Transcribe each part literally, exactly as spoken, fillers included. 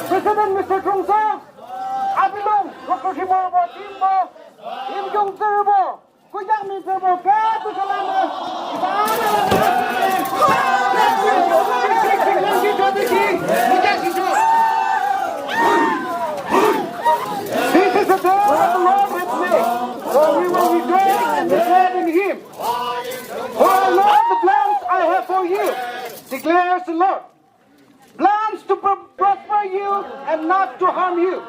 President Mister Trongso, api lung, Doctor Shimurbo, Timbo, Yimkhiung tsührübo, kuyang mi tsührübo, katu kalama, This is the day that the Lord has made, for we will rejoice and be glad in him. For I know the plans I have for you, declares the Lord. Plans to pro- prosper you and not to harm you.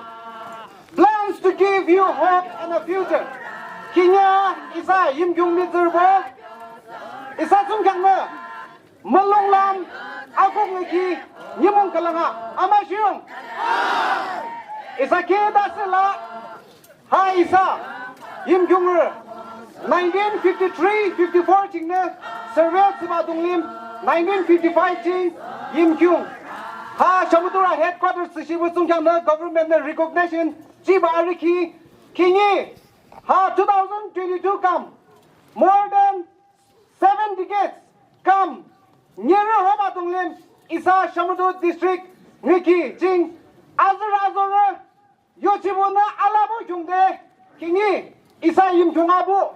Plans to give you hope and a future. Khihni isa Yimkhiung mihtsürübo, isa thsungkheaknü mulonglam akuk nü ki nimung khülang a amüsüh. Isa ki tüsho la ha isa Yimkhiungrü nineteen fifty-three fifty-four chingnü surrender thsübah dunglim, nineteen fifty-five ching Yimkhiung ha Shamator a headquarters thsüshihpü thsungkheaknü government nü recognition jihbah arükhi. Khihni ha two thousand twenty-two kam, more than seven decades kam nyirü hobah dunglim isa Shamator district miki ching azürü azorü yochibonü alabo khiungde khihni isa Yimkhiung abuh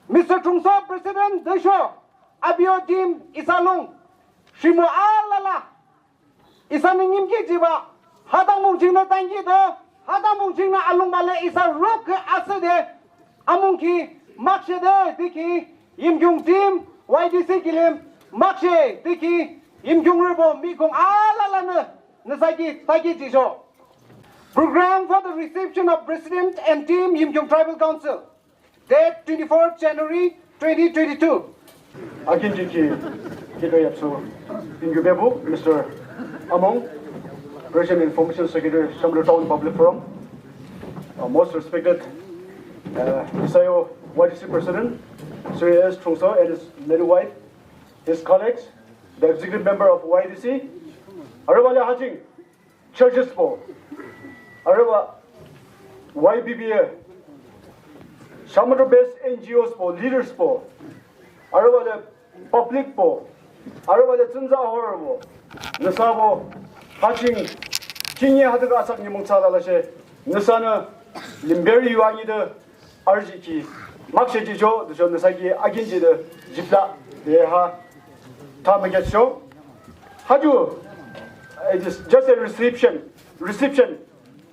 Mister Trongso president tüsho api yo team isa lung rhimo alala isanü nimung jihbah, ha dangpung chingnü tankihdo, ha dangpung chingnü alungbah le isa rukhüh asühde amungkhi makshe de tüki Yimkhiung team Y D C kilim makshe tüki Yimkhiungrübo mihkhung alalanü nüsa ki thakhi jihchoh. Program for the reception of President and team Yimkhiung Tribal Council. Date twenty-fourth January twenty twenty-two. Akinjiki, kito yapsu, Incubabu, Mister Among, President Information Secretary, Shamator Town Public Forum. Uh, most respected, uh, isa yo Y D C President, Sir S Trongso and his lady wife, his colleagues, the executive member of Y D C, arübah le ha ching, churches bo, arübah Y B B A, Shamator based N G Os bo, leaders bo, arübah le public bo, arübah le tsüngre ahorbo, nüsabo, ha ching, ching ye hadüka asak nimung thsüa lalashe, nüsanü limberü yu anide, arüjikhi makshe jihchoh, tüsho nüsa ki akinjide jihplah de ha tha mükheahchoh. Haju, it is just a reception, reception.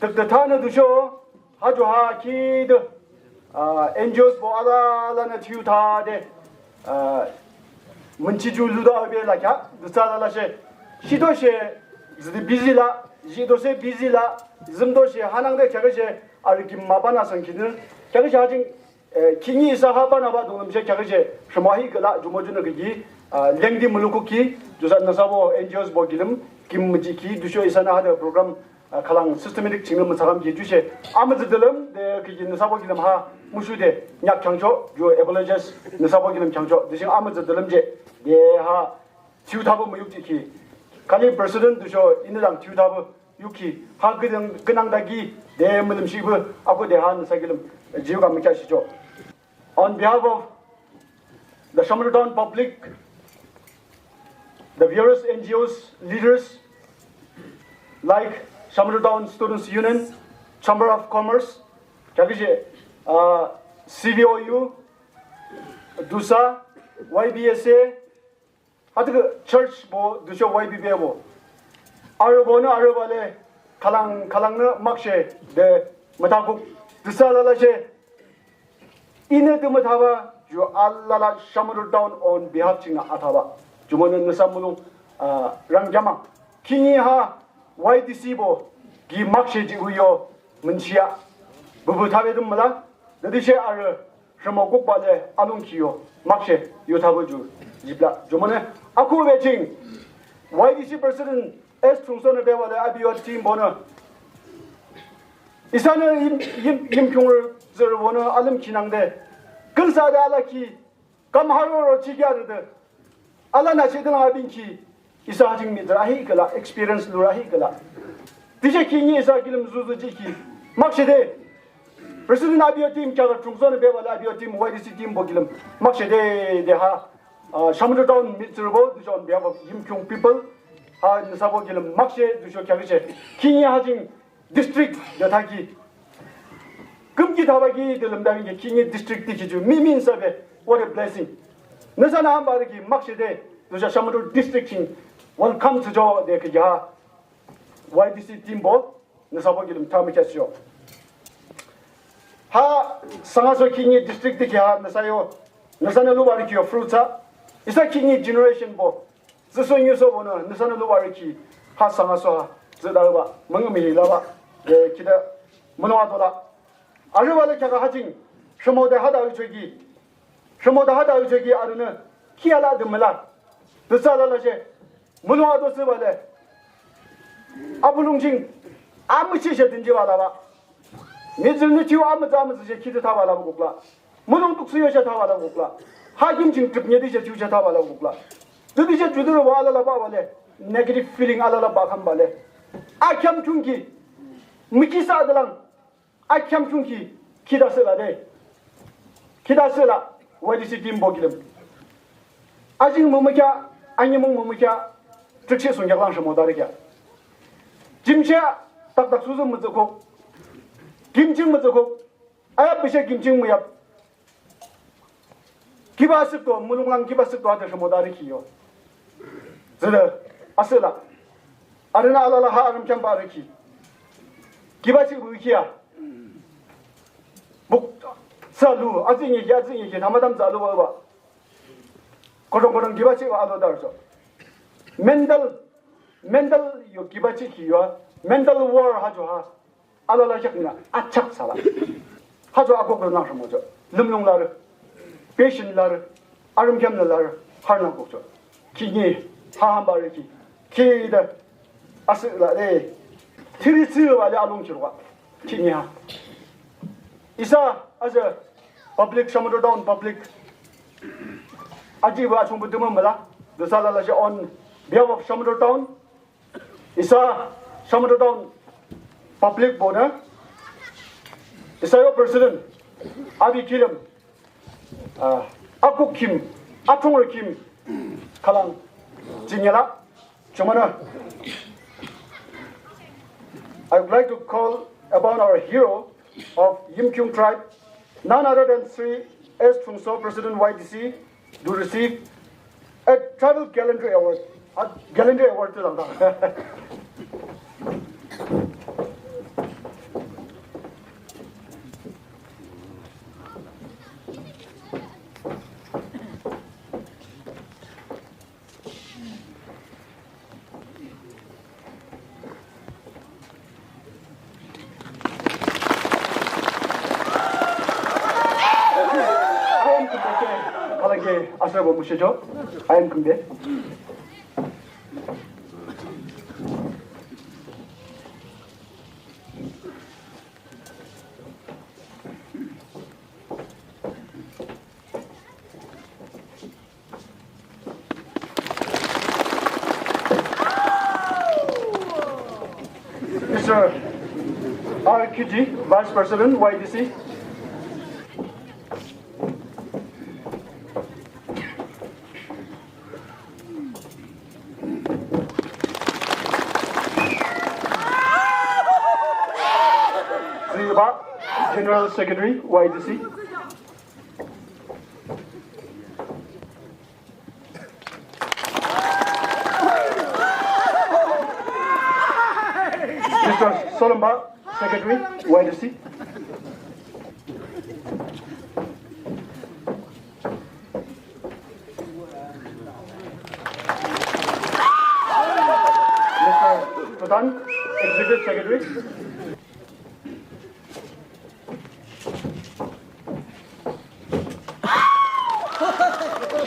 Tütüthanü tüsho, haju ha kide, uh, N G Os bo alalanü thiyu thade, uh, Münchi ju ludo abe la kya, dusa la la she. Shido she, zidi busy la, jido she busy la, zimdo she, hanangde kya she, arü kim mabana sang kinir. Kya she hajing, eh, kini isa ha bana ba dungum she kya she, shima hi kala, jumo junü kiki, ah, lengdi muluku ki, jusa nasabo N G Os bo kilim, kim müji ki, dusho isa na hada program, ah, khalang systematic chingim mütsakam ki, jushe, amütsü dilim, de kiki nasabo kilim ha, mushu de, nyak kyangcho, ju apologize, nasabo kilim kyangcho, dishing amütsü dilim je, de ha, thiyu thabu müyuk ji ki. Kali president dusho, ini lang thiyu thabu, yuk ki. Ha gidang, gidang dagi, de mülim shibu, ako de ha nasa kilim, jiyu ka mükya shicho. On behalf of the Shamator Town public, the various N G Os, leaders, like Shamator Town Students Union, Chamber of Commerce, kya kishe, uh, C V O U, dusa, Y B S A, Atik church bo, dusho Y B B A bo. Arü bonü arü bale, khalang, khalangnü makshe, de, müthakhuk, dusa lalashe. Inü de müthaba, ju alala Shamator Town on behalf chingnü athaba. Jumonü nüsa mulung, ah, rang yamang. Kini ha, Y D C bo, gi makshe ji uyo, münchia. Bubu thabe dum müla, de dishe arü, Rhimo kukba le alung kiyo, makshe, yo thabo ju, jipla, jumane, aku be ching, Y D C President S Chungso ne be wale abiyo team bonü. Isanü yim, yim, yim kyung zero bonü alüm kinangde. Künsa de ala ki, kam haro ro chigya de. Ala na shi dang abin ki, isa jing mi dra hi kala, experience lu ra hi kala. Dije ki ni isa kilim zuzu ji ki, makshe de. President abiyo team kya la Chungso ne be wala abiyo team Y D C team bo kilim. Makshe de de ha. Ah, Shamator Town miserable, dusho on behalf of Yimkhiung people. Ha, nüsa bo kilim. Makshe, dusho kya kishe. Ki ni ha jing district de thaki. Küm ki thaba ki de lüm da ki ki ni district de ki ju. Mi min sa be. What a blessing. Nüsa na hamba de ki makshe de. Dusho Shamator district ching. Welcome to jo de ki ha. Y D C team bo. Nüsa bo kilim tami kya sio. Ha, sangaso ki ni district de ki ha, nüsa yo, nüsa na luba ri ki yo fruits ha. Isa ki ni generation bo. Ziso ni so bo na, nüsa na luba ri ki. Ha, sangaso ha. Zida ba, mung mi la ba. E, kida, mano ato la. Arü wale kya ka ha jing. Shamo de ha da ri chwe ki. Shamo da ha da ri chwe ki, arü na. Ki ala de mala. Dusala la she. Mulong ato sü bale. Abulung ching. Amüchi she tinji bala ba. Mizil ni chiu amüza amüza she kiti tha bala bukla. Mulong tuk sü yo she tha bala bukla. Hakim ching trip nyedi she chiu she tha bala bukla. Tudi she judur wa ala la ba bale. Negative feeling ala la ba kham bale. Akyam chungki. Miki sa adalang. Akyam chungki, kida sela de. Kida sela, Y D C team bo kilim. Ajing mumukya, anyi mung mumukya, triksi sungyak lang shamo dari kya. Jimshe, tak tak suzu muzukok. Gimjing muzukok. Ayap bishe gimjing muyap. Kiba asik to, mulung lang kiba asik to ate shamo dari ki yo. Zede, asila. Arena alala ha arum kyamba ari ki. Kiba chik bu ki ya. Buk, sa lu, azi ni ki, azi ni ki, namadam za lu ba ba. Kodong kodong kiba chik ba alo dar so. Mental, mental yo kiba chik ki yo, mental war ha jo ha. Alala chak nila, achak sala. Hajo akok lo nang shamo jo. Lumlung lar. Patient lar. Arum kyam lar. Har nang kok jo. Kini, ha hamba re ki. Kida. Asila de. Tiri tiri wale alung chirwa. Kini ha. Isa, as a public, Shamator Town public. Aji wa chung bu dumo mala. Dusala la on behalf of Shamator Town. Isa Shamator Town public bo na. Isa yo president. Abi kilim. Ah, aku kim. Atung kim. Kalang. Jinyala. Chumana. I would like to call upon our hero of Yimkhiung tribe, none other than Sri S Chungso, President Y D C, to receive a Tribal Gallantry Award. Ah, Gallantry Award to lang. Mushicho, I am Kumbe. Mister R Q G, Vice President, Y D C. Ziba, General Secretary, Y D C. Mister Solomba, Secretary, Y D C. Mister Pradhan, Executive Secretary.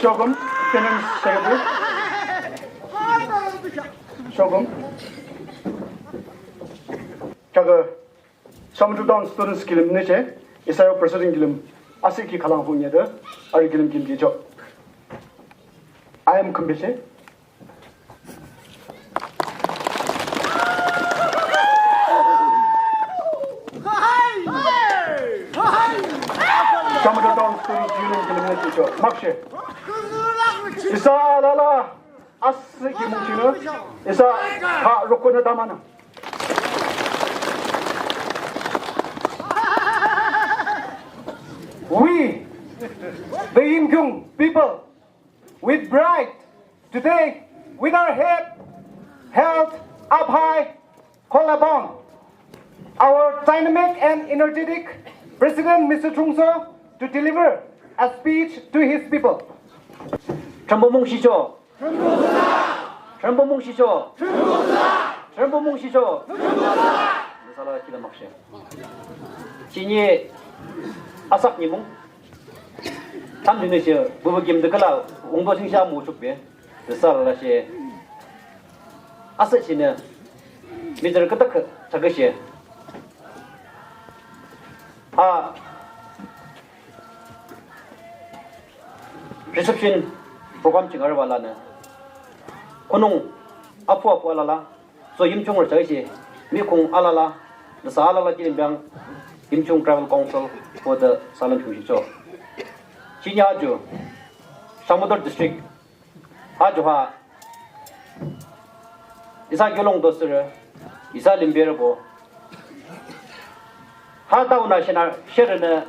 Shogum, Finance Secretary. Shogum. Kaka, Shamator Town Students kilim nüche, isa yo President kilim, asühkhi khülang hu nyade, arü kilim kimki cho. I am Kumbiche. Shamator Town Students Union kilim nüche cho. Makshe. Isa alala, asühkhi mung chingnü, isa ha rokona damanü. We, the Yimkhiung people, with pride, today, with our head held up high, call upon our dynamic and energetic President Mister Chungso to deliver a speech to his people. Thrünpuh mungshichoh. Thrünpuh mungshichoh. Thrünpuh mungshichoh. Nüsa la kilim makshe. Khihni asap nimung. Thamjinü she, bubu kim de kala, wungdo singsha mu chukbe. Nüsa la she. Asüh chinü. Mister Katak, takashe. Ha. Reception program ching arüba lanü. Khunung apu apu alala. So Yimkhiungrü chahshe, mikhung alala, nüsa alala kilim biang, Yimkhiung Tribal Council, koda salam chungshi cho. Khihni aju, Shamator District, aju ha, isa kiulongdo sürü, isa limberübo, ha taonü shenü, sherünü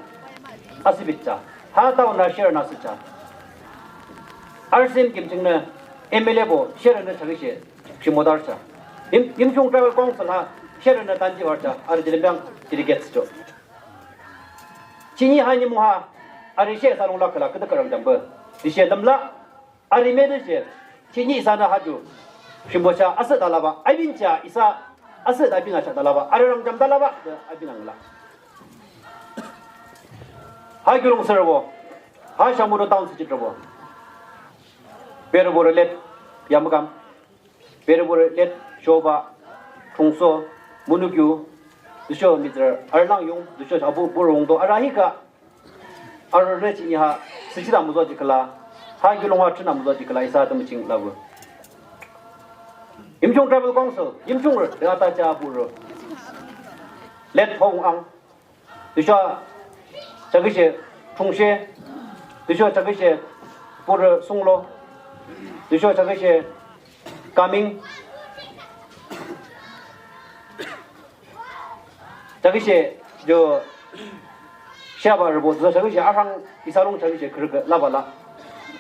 asübitsa. Ha taonü sherünü asütsa. R C M kimchingnü M L A bo sherünü chahshe. Shimodarsa. Yim, Yimkhiung Tribal Council ha sherünü tanji warsa. Arü jilimbang delegates cho. Khihni ha nimung ha. Arü she salung la kala kede karam jambü. Dishe lümla. Arü mede she, khihni isanü haju. Shimbo cha asüh talaba, abin cha isa asüh tabin cha talaba, arü rang jam talaba, de abin angla. Ha kiulong sürübo, ha Shamator Town city rübo. Berübo rü let, Yamakam. Berübo rü let, Shoba, Chungso, Munukiu, tüsho Mister Arlangyung, tüsho abu, bu rongdo, arü hika. Arü re chini ha, sichida muzo jikala, ha kiulong ha china muzo jikala, isa tümü ching labu. Yimkhiung Tribal Council, Yimkhiungrü, de ata cha buru. Let Hong Ang, tüsho chakishe Chungshe, tüsho chakishe buru Sunglo, tüsho chakishe Kaming, Chakishe, jo, shaba rübo, tüsho chakishe, arang, isa long chakishe, kürü kü, laba la.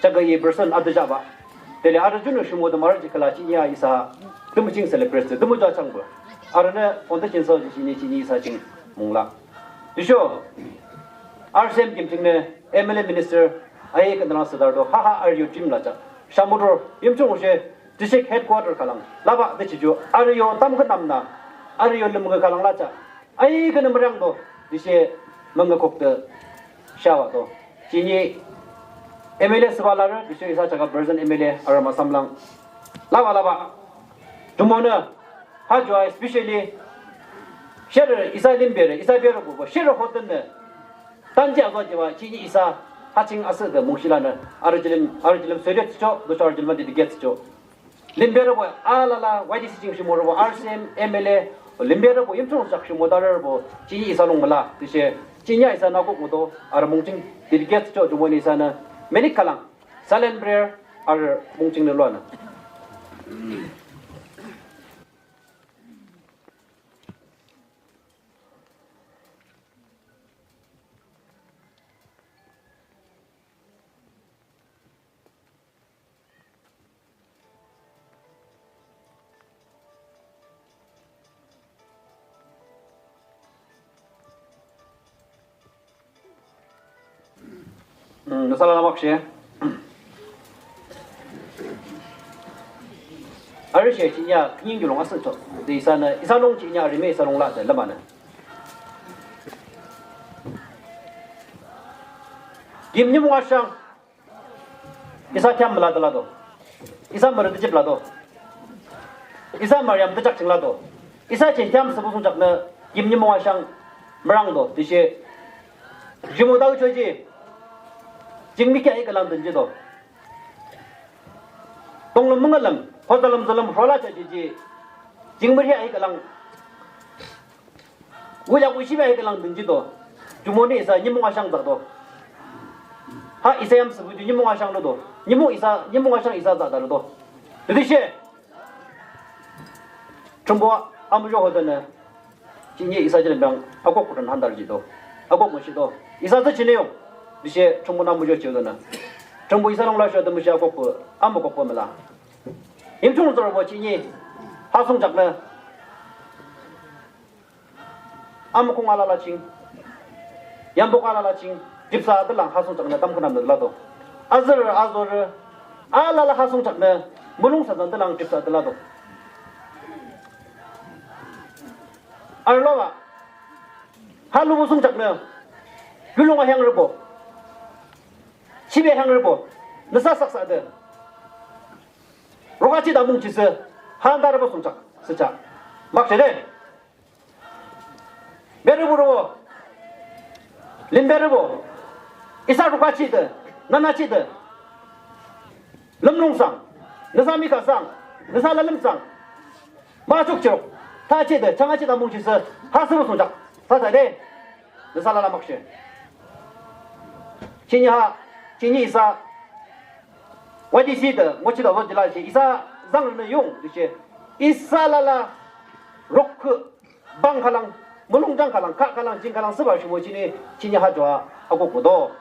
Chakü i person, ade jaba. Tele, ade junü shimo de mara jikala, chini ya isa, tümü ching celebrate, tümü ja changbo. Arünü, foundation so, chini, chini isa ching, mungla. Tüsho, R C M kimchingnü, M L A minister, aye kü nara sadar do, ha ha, arü yo jim la ja. Shamator, Yimkhiung she, District headquarter khülang, laba de chicho, arü yo tamkhüntamnü, arü yo lümkhün khülang lacha, ai künü mürang do, dishe müngükhuk de, shawa do, chini, M L A thsüba larü, tüsho isa chaka present M L A arü mahsamlang. Laba laba. Jumonü, ha ju a especially, sherü isa limberü, isa berübo, sherü hodenü. Tanji azo jiba, chini isa, ha ching asüde mungshi lanü. Arü jilim, arü jilim söyle tücho, tüsho arü jilim dedicate tücho. Limberübo alala, Y D C ching shimorübo, R C M, M L A, limberübo, Yimchung chak shimodarübo, chini isa lung müla, tüshe, chini isa nü kuk mudo, arü mung ching, dedicate cho, jumonü isanü, menik kalang, silent prayer, arü mung chingnü luanü. Hmm, nüsa alala makshe. Arüshe chini a, khihni ju lung asücho. De isanü, isa lung chini a, arüme isa lung la de, lamanü. Kim nimung ashang. Isa thiyam müla de lado. Isa mürü de jip lado. Isa mürü yam de jak ching lado. Isa ching thiyam süpü sung jaknü kim nimung ashang mürang do. Tüshe. Jimu dau choji. Jing mikya ikalang dünji do. Tonglüm müngalüm. Hotalüm zalüm rola choji ji. Jing mürü ikalang. Wulyak wushibe ikalang dünji do. Jumonü isa nimung ashang zak do. Ha isa yam süpü ju nimung ashang lo do. Nimung isa, nimung ashang isa zak da lo do. Tütüshe. Thrünpuh amuzho hodenü. Chini isa jilembang akok kutan handar ji do. Akok mushi do. Isa zü chini yo. Tüshe Thrünpuh amuzho chi hodenü. Thrünpuh isa lung la sho de mushi akok pu. Amu kok pu müla. Yimchung zorbo chini. Ha sung jaknü. Amukung alala ching. Yambuk alala ching. Jipsa adelang ha sung chaknü tamkhüntamnü lado. Azürü, azorü. Alala ha sung chaknü. Mulung sazan delang jipsa de lado. Arülowa. Ha lubu sung chaknü. Yulung ahyang rübo. Chibe ahyang rübo. Nüsa saksa de. Rokachi damung chisü. Handa rübo sung chak. Sücha. Makshe de. Berübo rübo. Limberübo. Isa rukachide. Nanachide. Lümlung sang. Nüsa mika sang. Nüsa lalüm sang. Machuk chiruk. Tachide. Changachide mungchise. Hasürü sungjak. Sasade. Nüsa lala makshe. Chini ha. Chini isa. Wadi side. Mochide wadi la shi. Isa zangrünü yung. Dishe. Isa lala. Rokhu. Bang khalang, mulungjang khalang, kha khalang, jing khalang, süba shimo chini, chini ha jua, akuk mudo.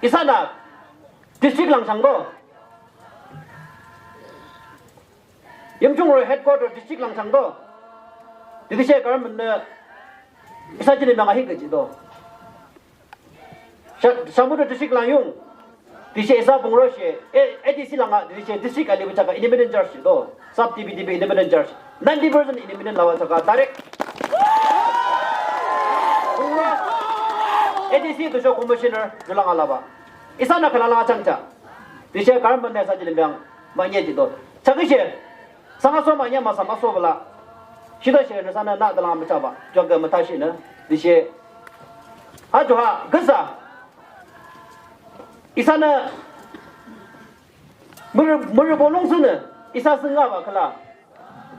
Isanü, district lang changdo. Yimchungrü headquarter district lang changdo. Didishe government nü, isa chini manga hi kejido. Sha-, Shamator district lang yung. Dishe isa bungro she. E, A D C lang a, dishe district a libu chaka independent church do. Sub T B T B independent church. Ninety percent independent lawa chaka direct. Bungro. A D C to show commissioner julang alaba. Isa na kala lang changcha. Dishe government nü isa chini bang manye jido. Chaka she. Sanga so manye ma sama so bala. Shida she nü sana na dalang machaba. Jogga mata she nü. Dishe. Ha jo ha, gasa. Isanü, mürü, mürü bolung sünü, isa sünga ba kala,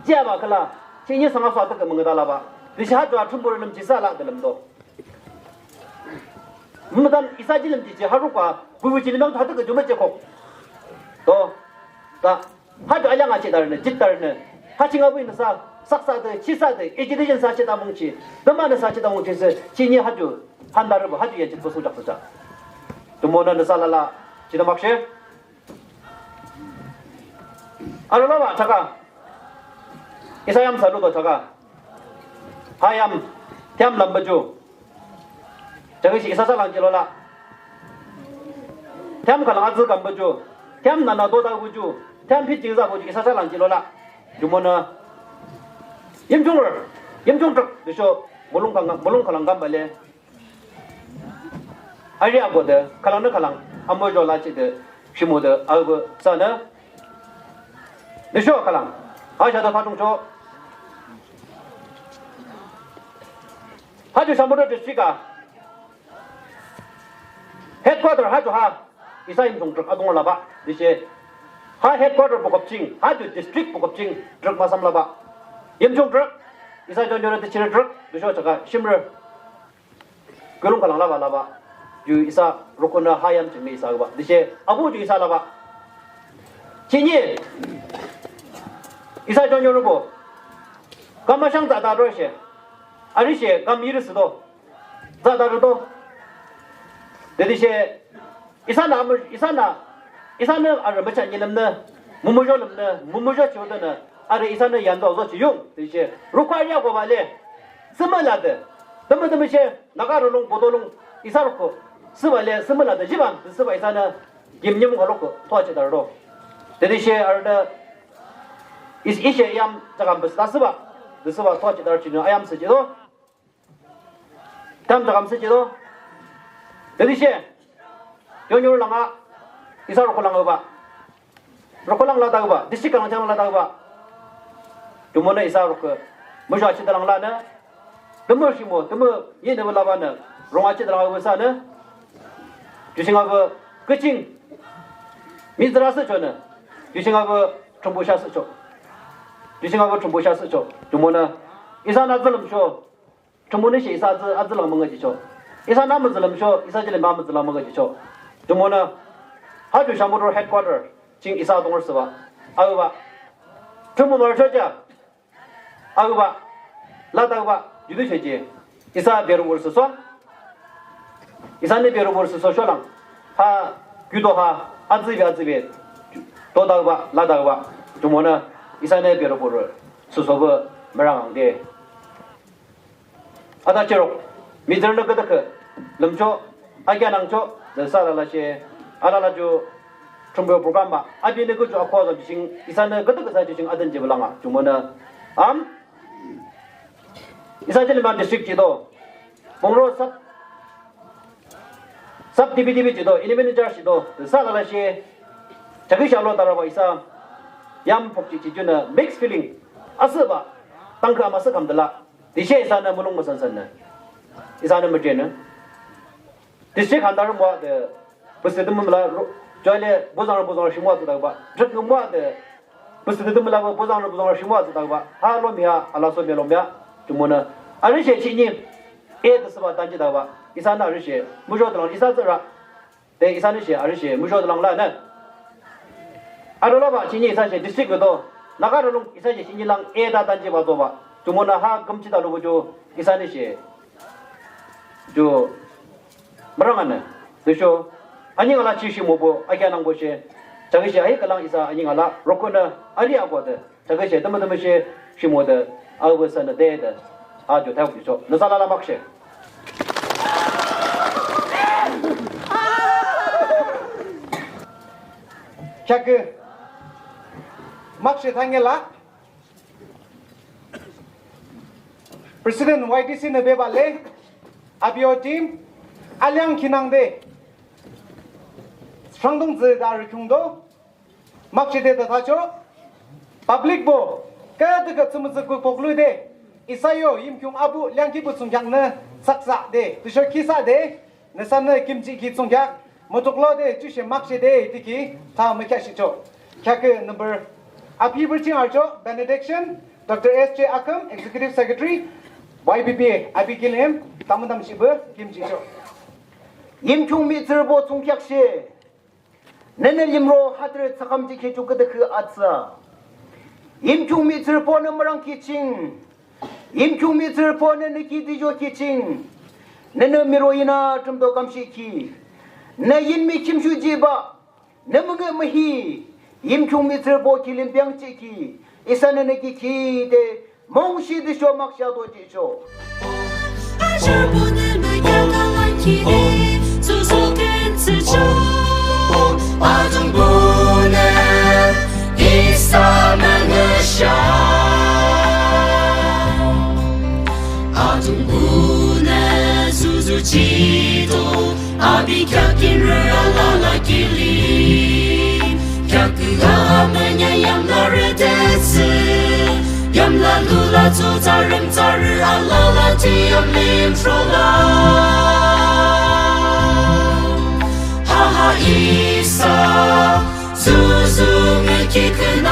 jia ba kala, chini sanga swa tek mangda la ba. Dishe ha jo ha thumbo lüm jisa la de lüm do. Mümüdan isa jilüm jiji ha rukwa, bubu jilüm ha tek juma jekok. Do, da. Ha ju alang achi darne, jit darne. Ha ching abu nüsa, saksa de, chisa de, education sa chita mungchi, dama nüsa chita mungchi se, chini ha ju, handar bu, ha ju ya jit bu sujak sujak. Jumonü nüsa lala, chita makshe. Aro lala, chaka. Isa yam salu do chaka. Ha yam, tiam lam baju. Jagi shi isa sa lang jilo la. Tiam khalang azu kam buju. Tiam nana do da buju. Tiam pi jing za buju isa sa lang jilo la. Jumonü. Yimchungrü. Yimchung trük. Disho. mulong khülang, mulong khülang kambah le. Ari ako de, khülangnü khülang, amuzho lachihde, shimode, abuh sanü. Nüsho khülang, ha shata thadungcho. Ha ju Shamator district a headquarter ha ju ha, isa Yimkhiung trük adung labah, tüshe. Ha headquarter bukop ching, ha ju district bukop ching, trük masam labah. Yimkhiung trük, isa January de chire trük, tüsho chaka, shimre. Khülung khülang labah labah. Ju isa rukhühnü ha yam chingnü isa labah. Tüshe abuh ju isa labah. Chini. Isa jonyo rubo. Kam ashang tsada ro she. Ari she kam yiri sido. Tsada ro do. Tütüshe isanü amü, isanü, isanü arü müchanyi lümnü, mümuzho lümnü, mümuzho chiwdünü, arü isanü yando zochiyung, tüshe, rukhüh arü akoba le, sümüla de, tümü tümü she, Naga rülung, Bodo lung, isa rukhüh, süba le, sümüla de, jibam, süba isanü, gimnyim ko rukhüh, thochidar do. Tütüshe, arünü, is, ishe yam, jakam bista süba, de süba, thochidar chinü, ayam süchido. Tam takam sü chido. Tütüshe. Yonyor langa. Isa rukhüh lang ba. Rukhüh lang lada ba. District lang chang lada ba. Jumonü isa rukhüh. Muzho achide lang lanü. Tümü shimo, tümü yinü labanü. Rung achide lang ba sanü. Ju ching abuh küching. Mihtsürü asüchonü. Ju ching abuh Thrünpuh she asücho. Ju ching abuh Thrünpuh she asücho. Jumonü. Isanü atsü lümcho. Thrünpuhnü she isa atsü, atsü lang müngajicho. Isanü amütsü lümcho, isa jile amütsü lang müngajicho. Jumonü, ha ju Shamator headquarter, ching isa adung süba. Abuh ba. Thrünpuh marüchoja. Abuh ba. Lada ba. Judu cheji. Isa beru bur süso. Isanü beru bur süso sholang. Ha, küdo ha, atsü be, atsü be. Toda ba, lada ba. Jumonü, isanü beru bur süso ba, mürang de. Ada cherok, mihtsürünü küdükhüh, lümcho, akheanangcho, de sa lalashe, alala ju, Thrünpuh program ba, abinü küju akhuaga ju ching, isanü küdükhüh sa ju ching adün jiba langa, jumonü, am, isa jilimbang district chido, Pungro sub, sub D P D P chido, Indian Church chido, de sa lalashe, chagi shalo taraba isa, yam pokchi chijunü, mixed feeling, asüba, tangka masa kamdala, Tüshe isanü mulong müsansanü. Isanü müjenü. Tüshe khandar müa de, püsüdüm müla, ro-, jale, bozang bozang shimüa tsü dagba. Jek müa de, püsüdüm müla, bozang bozang shimüa tsü dagba. Ha lo mia, ala so mia lo mia, jumonü. Arüshe chini, e de süba tanji dagba. Isanü arüshe, muzho de lang, isa tsüra. Te isanü she, arüshe, muzho de lang lanü. Arü laba, chini isa she, district do, Naga rülung, isa she, chini lang, e da tanji ba do ba. Jumonü ha, kümchi da lubu ju, isanü she. Ju, mürang anü. Tüsho, ani ngala chi shimobo, akheanangbo she. Chagi she, ahi kalang isa, ani ngala, rokona, ani akwa de. Chagi she, tümü tümü she, shimo de, awe sanü de de. Ajo thayo kicho. Nüsa lala makshe. Chagi, makshe thangela. President Y D C nü bebale, api team, aliang kinang de. Srangdong zi da rikung do. Makshe de tatacho, public bo, ke de ke tsumütsü kuk poklu de, isa yo Yimkhiung abuh liangki bu tsungkheaknü saksa de, tüsho kisa de, nüsanü kimchi ki tsungkheak, mütuklo de, jushe makshe de, tiki, ta mükheak shicho. Kheakü number, api birching archo, benediction, Doctor S J Akham, Executive Secretary, Y B B A, api kilim, tamudam shibu, kimchi cho. Yimkhiung mihtsürübo tsungkheak she. Nünü limro hadürü tsakam jikhi chuküdükhü atsa. Yimkhiung mihtsürübonü mürangkhi ching. Yimkhiung mihtsürübonü nü ki dijokhi ching. Nünü miro yina tümdo kamshihkhi. Nü yinmi khimshu jiba. Nü müngühmühi. Yimkhiung mihtsürübo kilim biangchikhi. Isanü nü ki khide. Mungshi tüsho makshe ato jihcho. Kheaküshe alala kilim, kheakü amünean yamlarü tüsho, yamla lula tsütsarü tsütsarü alala tüyam lim shola. Ha ha isa, zuzu ngükhi kün